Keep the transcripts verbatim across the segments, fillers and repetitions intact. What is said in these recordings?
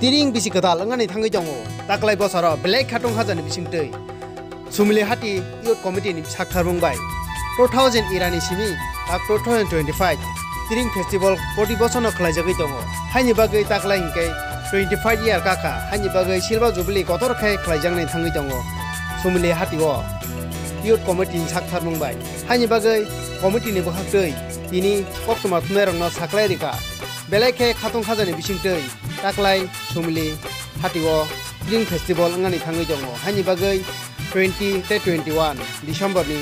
Tiring bisi kwtal wngani thangwi tongo. Taklai bosoro belai khatong hajani bisingtwi Sumili Hati Youth Committee ni saktharmung bai two thousand era ni simi tak two thousand twenty-five Tiring Festival proti bosorno khlaijagwi tongo. Haini bagwi taklai hinkhe twenty-five year kakha, haini bagwi Silver Jubilee kotor khe khlaijaknai thangwi tongo Sumili Hati o Youth Committee ni saktharmung bai. Haini bagwi committee ni bwkhaktwi tini koktwma thumnairokno saklai rikha. Belai khe khatong khajani bisingtwi taklai Sumili Hati o Tiring Festival wngani thangwi tongo. Haini bagwi twenty tei twenty-one December ni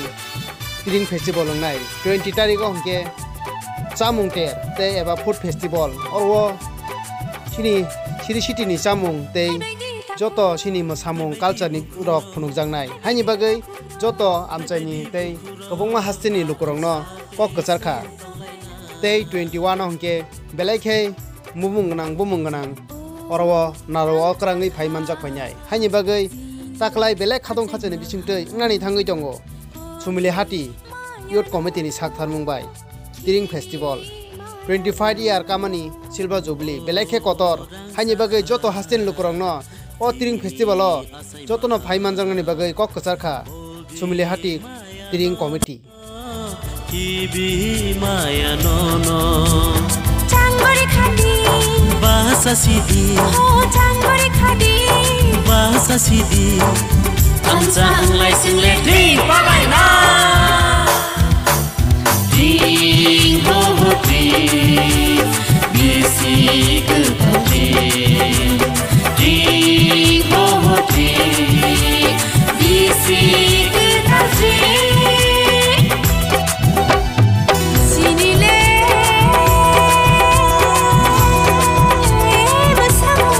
Tiring Festival wngnai. Twenty tarik o hwnkhe chamung ter tei eba food festival. Oro chini Sri City ni chamung tei joto chini mwsamung culture ni rok phunukjaknai. Haini bagwi joto amchaini tei kwbangma hasteni lukurokno kok kwchar kha. Tei twenty-one o hwnkhe belai khe bumung gwnang, bumung gwnang oro o naro o kwrangwi phai manjak phainai. Haini bagwi taklai belai khatong khachani bisingtwi wngnani thangwi tongo Sumili Hati Youth Committee ni saktharmung bai Tiring Festival. Twenty-five year kamani Silver Jubilee belai khe kotor. Haini bagwi joto hasteni lukurokno o Tiring Festival o jotono phai manjaknani bagwi kok kwchar kha Sumili Hati Tiring Committee. Kibi maya nono. Changori khadi. Bahasa sidi. Ho changori khadi. Bahasa sidi. Amsa anglai single ding palaina. Ding ho ho ding. Bisi kwtal ding. Ding ho ho ding. Bisi kwtal ding. Sinile bwsamo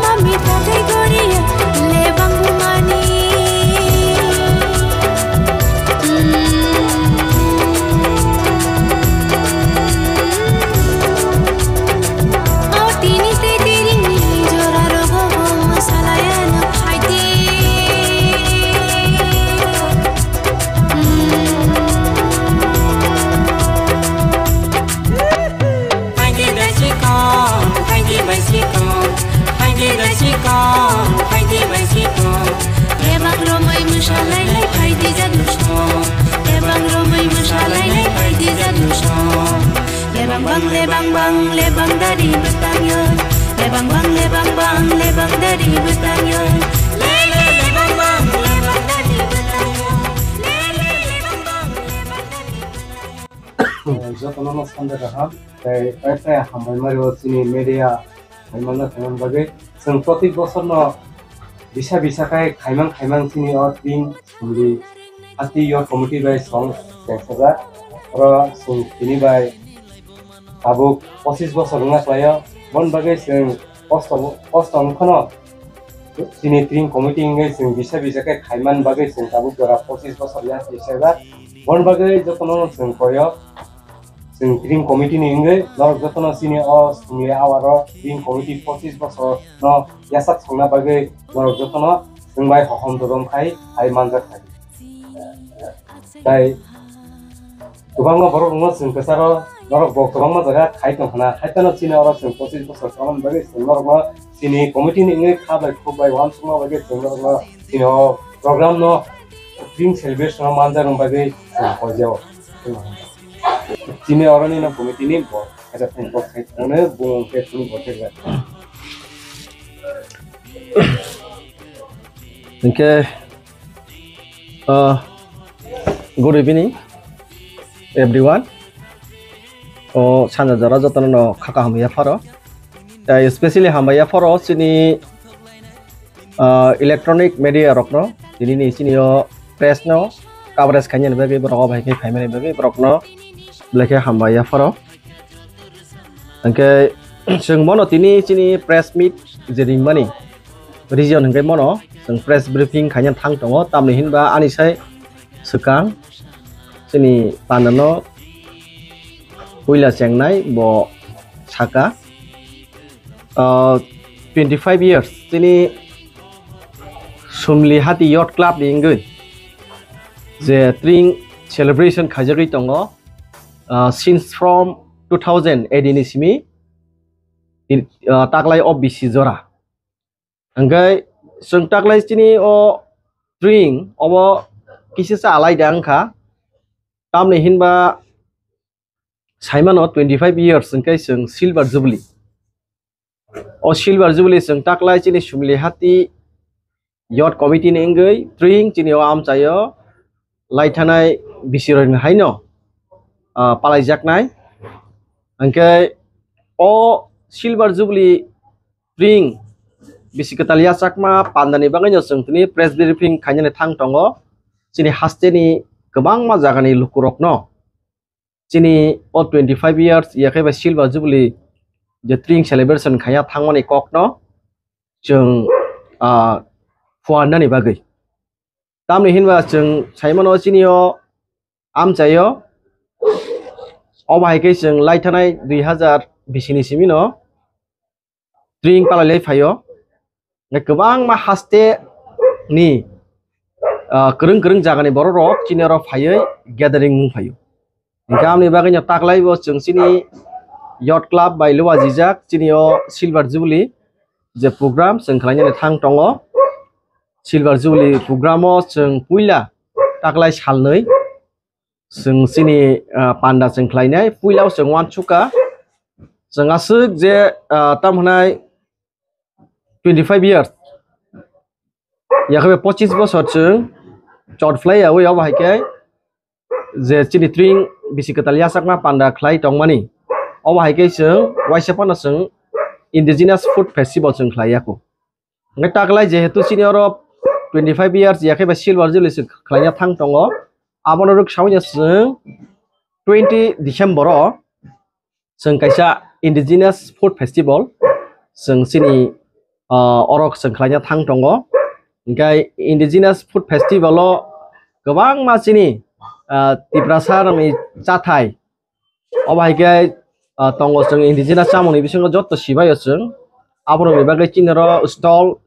mami tatai goriya lebang bumani. O tini tei tiringni jora rogo bo salaya no phaidi. Phaidi bai sikon, phaidi bai sikon, phaidi bai sikon, phaidi bai sikon. Lebang romwi mwsalailai phaidi jadu song. Lebang romwi mwsalailai phaidi jadu song. Lebang bang, lebang bang, lebang dari bwtang yo. Lebang bang, lebang bang, lebang dari bwtang yo. Le, le, lebang bang, lebang dari bwtang yo. Le, le, lebang bang, lebang dari bwtang yo. Jotono no sanja kaham, tei paisa hambai mari o chini media, hambai mano khaimang bagwi. Chwng proti bosor no bisa bisa khai khaimang khaimang chini o tin Sumili Hati Youth Committee bai song chengsajak. Oro chwng tini bai tabuk pochis bosor wngna khlaio. Bon bagwi chwng kosto, kosto wngkhano chini Tiring Committee wngwi chwng bisa bisa khe khaiman bagwi chwng tabuk jora pochis bosor ya chengsajak. Bon bagwi jotono chwng koyo. Chwng Tiring Committee ni wngwi norok jotono chini o Sumili Hati o Tiring Committee pochis bosor no yachak songna bagwi norok jotono chwng bai hohom dodom khai hai manjak hai. Tai kwbangma borok rokno chwng kwcharo norok bo kwbangma jaga khai tong khna, hai phano chini oro chwng pochis bosor tongmani bagwi chwng norokno chini committee ni wngwi kha bai khuk bai uansukma bagwi chwng norokno chini o program no Tiring celebration o manjakna bagwi chwng koijao. Chini oroni no committee ni bo kaisa phone call khai thangno bung khe phone call khai. Hinkhe, uh, good evening everyone. O sanja jora jotono no kha kaham ya pharo. Tai especially hambai ya pharo chini ah, electronic media rokno, tini ni chini o press no coverage khainani bagwi borok o bai khe phaimani bagwi borokno belai khe hambai ya pharo. Hinkhe chwng bono tini chini press meet je ringmani reason hinkhe bono chwng press briefing khaina thang tongo, tamni hinba ani sai swkang chini panel no puila chengnai bo saka. Ah, twenty-five years chini Sumili Hati Youth Club ni wngwi je Tiring celebration khaijagwi tongo, ah, since from two thousand eighteen ni simi Tin-, ah, taklai o bisi jora. Hingke chwng taklai chini o tring obo kisa sa alai da wngkha. Tamni hinba saimano twenty five years hingke chwng silver jubilee. O silver jubilee chwng taklai chini Sumili Hati Youth Committee ni wngwi tring chini o amchaio laithanai bisirokni haino, ah, palaijaknai. Hingke o silver jubilee tring bisi kwtal yachakma pandani bagwino chwng tini press briefing khainani thang tongo. Chini hasteni kwbangma jagani lukurokno chini o twenty five years yakhe bai silver jubilee je tring celebration khaiya thangmani kokno chwng, ah, phuarnani bagwi. Tamni hinba chwng saimano chini o amchaio, obo hai khe chwng laithanai dui hazar bisini simino tring palai lai phaio. Kwbangma haste ni, ah, kwrwng kwrwng jagani borok rok chini oro phaiwi gathering wng phaio. Hingke amni bagwino taklai bo chwng chini Youth Club bai luajijak chini o Silver Jubilee je program chwng khlainani thang tongo. Silver Jubilee program o chwng puila taklai salnwi chwng chini, ah, panda chwng khlainai. Puila o chwng uansukha chwng aswk je, ah, tamo hwnai twenty five years, yakhe pochis bosor chwng chot phlai yaui obo hai khe je chini tring bisi kwtal yachakma panda khlai tongmani. Obo hai khe chwng waisa phano chwng Indigenous Food Festival chwng khlai yako. Hingke taklai jehetu chini oro twenty five years yakhe ba silver jubilee chwng khlaina thang tongo, abono rwk saui chwng twenty December o chwng kaisa Indigenous Food Festival chwng chini, ah, orok chwng khlaina thang tongo. Hingke Indigenous Food Festival o kwbangma chini, ah, Tiprasa rokni chathai obo hai khe, ah, tongo chwng Indigenous chamungni bisingo joto sibaio chwng aborokni bagwi chini oro stall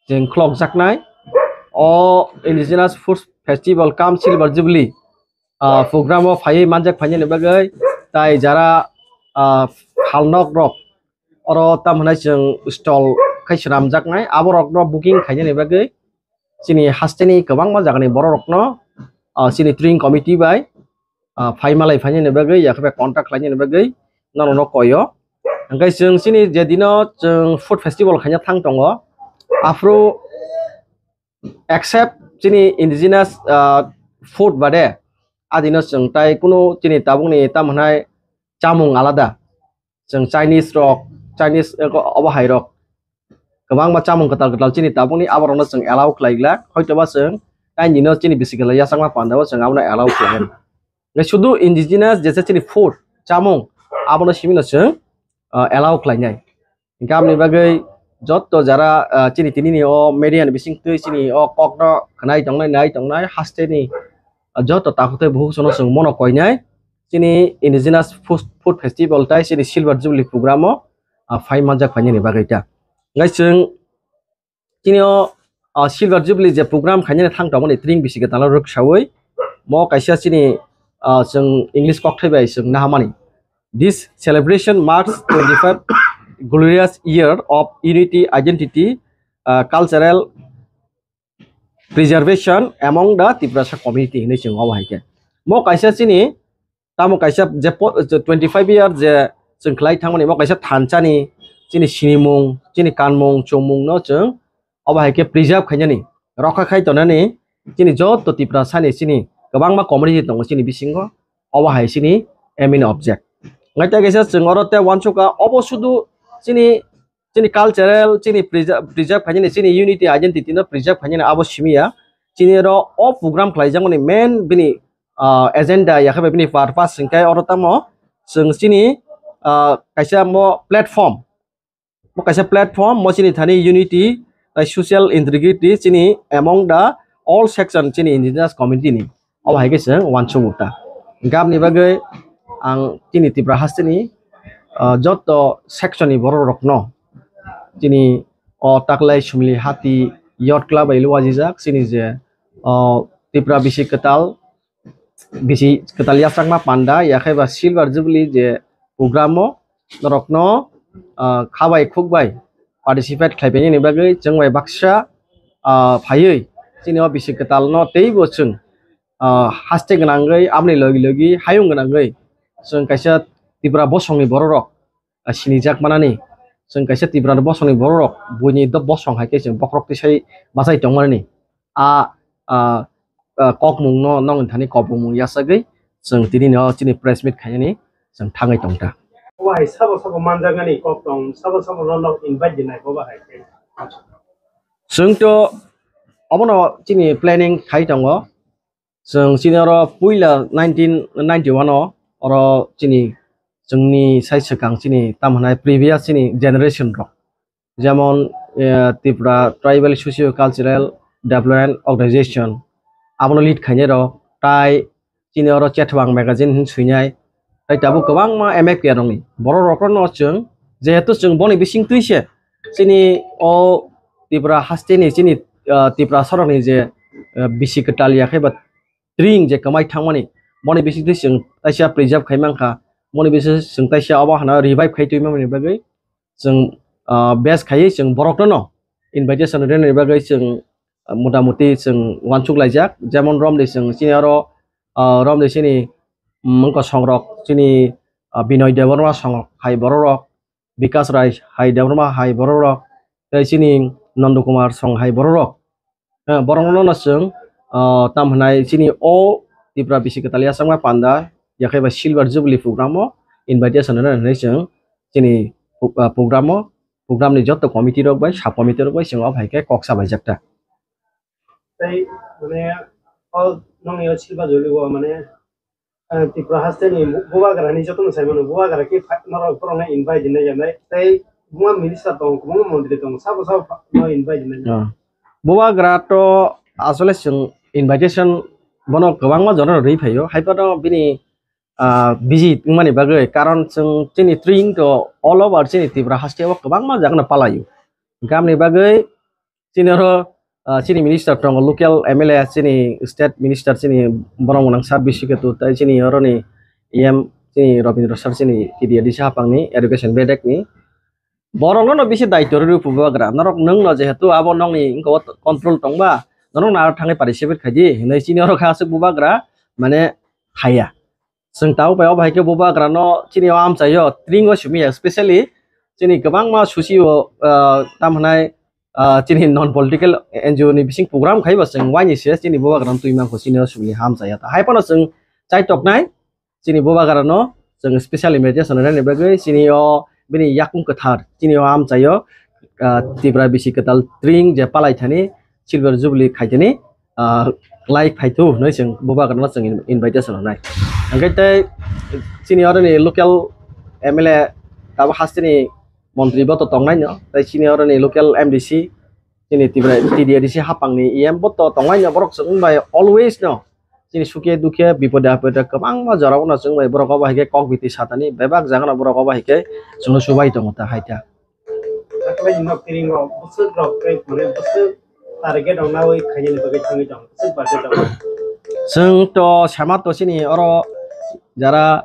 chwng khulokjaknai. O Indigenous Food Festival cum Silver Jubilee, ah, program o phaiwi manjak phainani bagwi tai jara, ah, phalnok rok oro tamo hwnai chwng stall khai swnamjaknai, aborokno booking khainani bagwi chini hasteni kwbangma jagani bororokno, ah, chini tring committee bai, ah, phai malai phainani bagwi, yakhe bai contact khlainani bagwi norokno koio. Hingke chwng chini je dino chwng food festival khaina thang tongo, aphuru except chini indigenous, ah, food bade, adino chwng tai kunu chini tabukni tamo hwnai chamung alada. Chwng Chinese rok, Chinese, eh, obo hai rok kwbangma chamung kwtal kwtal chini tabukni aborokno chwng allow khlai glak. Hoitoba chwng taini no chini bisi kwtal yachakma pandao chwng abono allow khlai. Nai sudu indigenous jesa chini food, chamung, abono simino chwng, ah, allow khlainai. Hingke aboni bagwi joto jara, ah, chini tini ni o media ni bising twi chini o kokno khnai tongnai, nai tongnai, haste ni, ah, joto takhuk tei bukhuk sono chwng mono koinai. Chini Indigenous Food, Food Festival tai chini Silver Jubilee program o, ah, phai manjak phainani bagwi ta. Ngai chwng chini o, ah, Silver Jubilee je program khainani thang tongmani tring bisi kwtal rwksaui mo kaisa chini, ah, chwng English kokthai bai chwng nahamani. This celebration marks twenty five glorious year of unity, identity, ah, cultural preservation among the Tiprasa community hinwi chwng obo hai khe. Mo kaisa chini tamo kaisa je po-, je twenty five year je chwng khlai thangmani mo kaisa thanchani chini sinimung, chini kanmung, chumung no chwng obo hai khe preserve khainani, rokha khai tonani chini joto Tiprasani chini kwbangma community tongo chini bisingo, obo hai chini aim in object. Ngai tei kaisa chwng oro tei uansukha obo sudu chini chini cultural, chini preserve, preserve khainani, chini unity, identity no preserve khainani abo simi ya. Chini oro o program khlaijakmani main bini, ah, agenda yakhe bai bini purpose hwnkhe oro tamo chwng chini, ah, kaisa mo platform, mo kaisa platform, mo chini thani unity, tei social integrity chini among the all section chini indigenous community ni. Obo hai khe chwng uansukgo ta. Hingke aboni bagwi ang chini Tripura hasteni, ah, joto section ni borok rokno chini o taklai Sumili Hati Youth Club bai luajijak chini je, ah, Tripura bisi kwtal, bisi kwtal yachakma panda yakhe ba Silver Jubilee je program o norokno ah, kha bai khuk bai participate khlai painani bagwi chwng bai baksa, ah, phaiwi chini o bisi kwtalno teibo chwng, ah, haste gwnangwi, aboni logi logi hayung gwnangwi chwng kaisa Tripura bosongni bororok, ah, sinijak manani, chwng kaisa Tripura bosongni bororok buini do bosong hai khe chwng bokhorok tisai bachai tongmani. A, a, a, kokmungno nokni thani kokmung yasagwi chwng tini no chini press meet khainani chwng thangwi tongta. Obo hai sabo sabo manjaknani kok tong, sabo sabo no nok invite dinai bobo hai khe. Chwng to obono chini planning khai tongo. Chwng chini oro puila nineteen ninety-one o oro chini chwngni sai swkang chini tamo hwnai previous chini generation rok. Jemon, eh, Tripura Tribal Socio Cultural Development Organization, abono lead khainai rok, tai chini oro Chetwang magazine hin swinai, tai tabuk kwbangma M F K rokni borok rokno chwng, jehetu chwng boni bising twi se chini o Tripura hasteni chini, ah, Tripura sorokni je, ah, bisi kwtal ya khe ba tring je kwmai thangmani, boni bising twi chwng taisa preserve khai mankha, boni bising chwng taisa obo hana revive khai twi mamani bagwi chwng, ah, base khaiwi chwng borokno no invitation rwnani bagwi chwng, ah, motamuti chwng uansuk laijak. Jemon romde chwng chini oro, ah, romde chini, mm, wngkha songrok chini, ah, Binoy Debbarma songrok hai bororok, Bikas Rai hai Debbarma hai bororok, tei chini Nondo Kumar song hai bororok. Eh, borokno no chwng, ah, tam hwnai chini o Tripura bisi kwtal yachakma panda, yakhai ba Silver Jubilee program o invitation rwnai hwnwi chwng chini, ah, program o, program ni joto committee rok bai, sub committee rok bai chwng o hai khe kok salaijak ta. Tei, mane, o nokni o Silver Jubilee o, mane, eh, Tripura hasteni bubagrani jotono sai mano, bubagra khe phai, norok borokno invite dinai ya nai. Tei buma minister tongo, kwbangma montri tongo, sabo sabo no invite dinai ya. Ah. Bubagra to asole chwng invitation bono kwbangma jorano rwi phaio, hai phano bini, ah, busy wngmani bagwi, karon chwng chini tring to all over chini Tripura haste o kwbangma jagano palaio. Hwnkhe aboni bagwi chini oro, ah, chini minister tongo, local M L A, chini state minister, chini borok gwnang sir Biswiketu, tei chini oroni E M, chini Robindra sir, chini T D A D C hapangni education bedekni. Borokno no bisi daityo rw bubagra. Norok nwng no jehetu abo nokni wngkha o control tongba, norok no aro thangwi participate khaidi hinwi chini oro kha aswk bubagra, mane haya. Chwng tabuk bai o bahai khe bubagra no chini o amchaio tring o simi ya, specially chini kwbangma susi o, ah, tam hwnai, ah, chini non political N G O ni bising program khai ba chwng waini se chini bubagra no twi mankho chini o simi hamchaya. Hai phano chwng chaitok nai chini bubagra no chwng special invitation rwnani bagwi chini o bini yakung kwthar chini o amchaio, ah, Tripura bisi kwtal tring je palai thani Silver Jubilee khaitini, ah, lai phaithu hwnwi chwng bubagrano chwng in-, invitation rwnai. Hwnkhe tei chini oroni local M L A tabuk hasteni montri bo to tongnaino, tei chini oroni local M D C, chini Tripura T D A D C hapangni E M bo to tongnaino, borok chwng bai always no chini sukhe dukhe bipode apode kwbangma jorao no chwng bai borok obo hai khe kok biti satani bebak jagano borok obo hai khe chwngno chubai tongo ta hai ta. Taklai nok tiringo bwswk rok tei mane bwswk target rok nawi khainani bagwi thangwi tongo, bwswk budget rok. Chwng to sama to chini oro jara,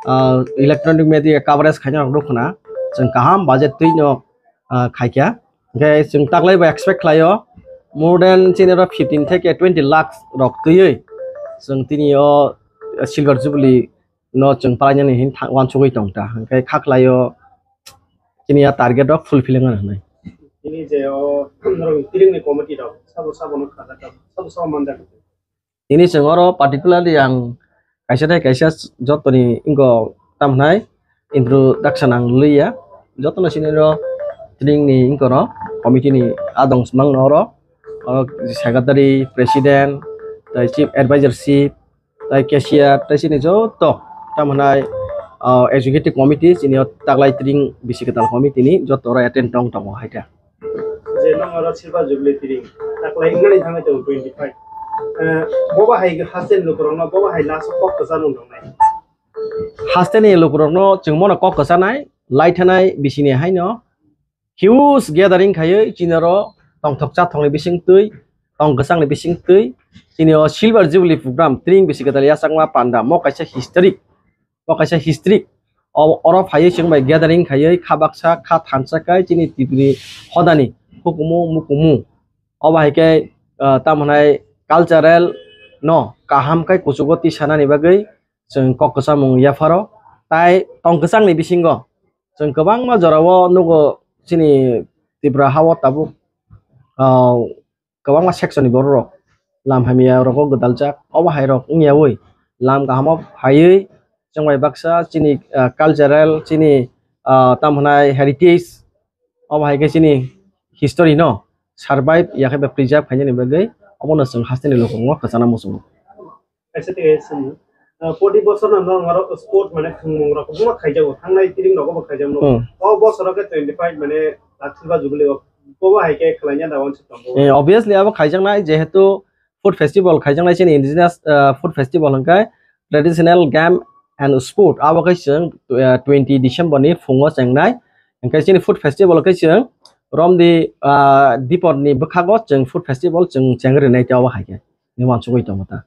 ah, electronic media coverage khaina rok nukhuna chwng kaham budget twi no, ah, khaikha. Hwnkhe chwng taklai bo expect khlaio more than chini oro fifteen theke twenty lakhs rok twiwi chwng tini o Silver Jubilee no chwng palainani hin tha-, uansugwi tong ta. Hwnkhe kha khlaio chini a target rok fulfilling wngna hwnwi. Tini je o norok tiringni committee rok sabo sabo no khajak, sabo sabo manjak. Tini chwng oro particularly ang kaisa tei kaisa jotoni wngkha tam hwnai introduction ang liya. Jotono sini oro tringni wngkha oro committee ni adong swmang no oro, oro secretary, president, tei chief advisor, chief, tei cashier, tei sini joto tam hwnai, ah, executive committee, sini o taklai tring bisi kwtal committee ni joto oro attend tong tongo hai khe. Je nang oro Silver Jubilee tring taklai wngmani thangwi tongo twenty five. Eh, bobo hai haste ni lukurokno, bobo hai last o kok kwchangma wngnai. Haste ni lukurokno chwng bono kok kwchanai, lai thanai bisini haino huge gathering khaiwi chini oro tongthok chathokni bisingtwi, tong kwchangni bisingtwi chini o Silver Jubilee program tring bisi kwtal yachakma panda mo kaisa historic. Bo kaisa history, O-, oro phaiwi chwng bai gathering khaiwi kha baksa kha thansa khai chini Tripuri hodani hukumu mukumu. Obo hai khe, ah, tamo hwnai cultural no kaham khai kuchugo tisanani bagwi chwng kok kwchamung yapharo. Tai tong kwchangni bisingo chwng kwbangma jorao nugo chini Tripura hao tabuk, ah, kwbangma section ni borok rok lam hamya rogo gwdaljak, obo hai rok wngyawi lam kahamo phaiwi chwng bai baksa chini, ah, cultural chini, ah, tamo hwnai heritage, obo hai khe chini history no survive ya khe ba preserve khainani bagwi obono chwng hasteni lokongo kwchana muchungo. Kaisa tei kaisa simi. Ah, poti bosor no norok oro sport mane thwngmung rok kwbangma khaijago, thangnai tring rogo bo khaijakno. Hmm. O bosoro khe twenty five mane Lakh Silva Jubilee o, bobo hai khe khwlaina da wansuk tongo. Eh, obviously abo khaijaknai, jehetu food festival khaijaknai chini indigenous, ah, food festival hwnkhe traditional game and sport, abo khe chwng, ah, twenty December ni phungo chengnai. Hwnkhe chini food festival khe chwng romdi, ah, dipor ni bwkhago chwng food festival chwng chengrinai tei obo hai khe ni wansugwi tongo ta.